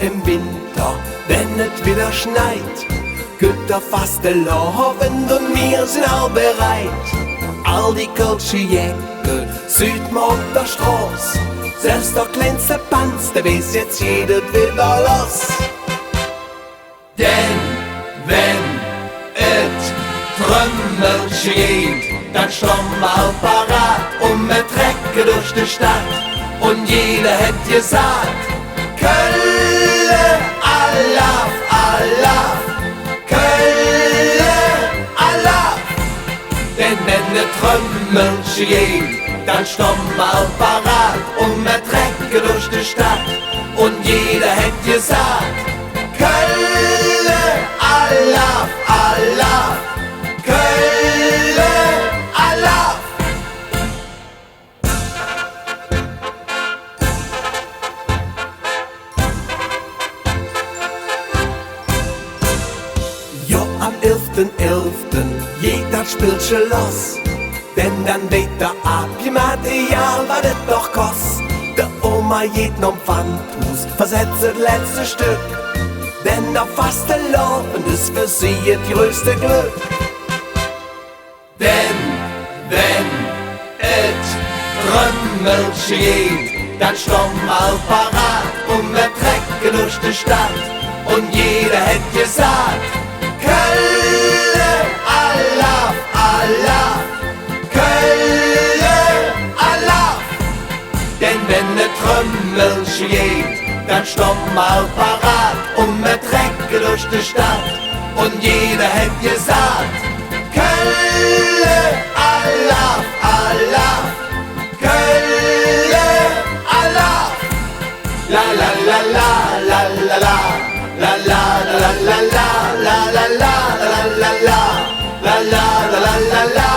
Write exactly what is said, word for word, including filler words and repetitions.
Em Winter, wann et widder schneit, gitt et Fastelovend un mir sin all bereit. All die kölsche Jecke, süht mer op der Stroß. Selvs der kleinste Panz, dä weiß, jetz geiht et widder loss. Denn wann et Trömmelche geiht, dann stonn mer all parat un mer trecke durch de Stadt. Un jeder hät gesaht: Kölle, alaaf, alaaf, Kölle, alaaf. Denn wann et Trömmelche geiht, dann stonn mer all parat un mer trecke durch de Stadt. Un jeder hät gesaht: Kölle, alaaf, alaaf, Kölle, alaaf. Jo, am elfte elfte geiht dat Spillche loss. Denn dann weed der avgemaht, egal wat et doch koss. De Oma geiht nohm Pfandhuus, versetz et letzte Stöck. Denn der Fastelovend es för se et größte Glöck. Denn wann et Trömmelche geiht, dann stonn mer all parat un mer trecke durch de Stadt. Un jeder hät gesaht: Kölle, alaaf, alaaf, Kölle, alaaf. Denn wann et Trömmelche geiht, dann stonn mer all parat un mer trecke durch de Stadt. Un jeder hät gesaht: Kölle, alaaf, alaaf, Kölle, alaaf. La, la, la, la, la, la, la. La, la, la, la, la, la, la, la, la, la, la, la.